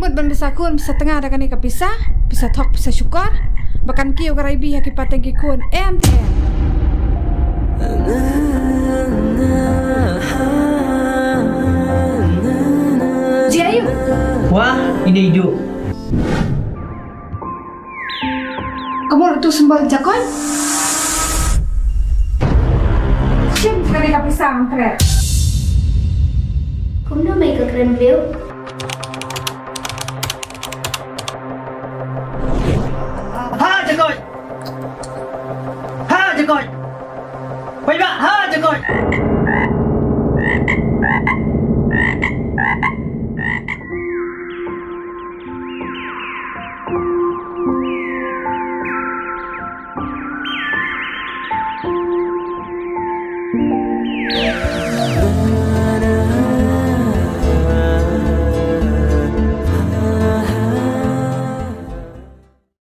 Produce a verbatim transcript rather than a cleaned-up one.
Mut ban pisa khun, pisa tnga da kane ka pisa, pisa thok, pisa shukor, ba kan kiew ka raibi ha ki pateng ki khun, em te em. Jiayu. Wah, ini ju. Ka mut tu symbol jakon. Shim kane ka pisa mangkret. Kumno mai ka kren view? Ha jakon. Ha jakon. Bai ba ha jakon.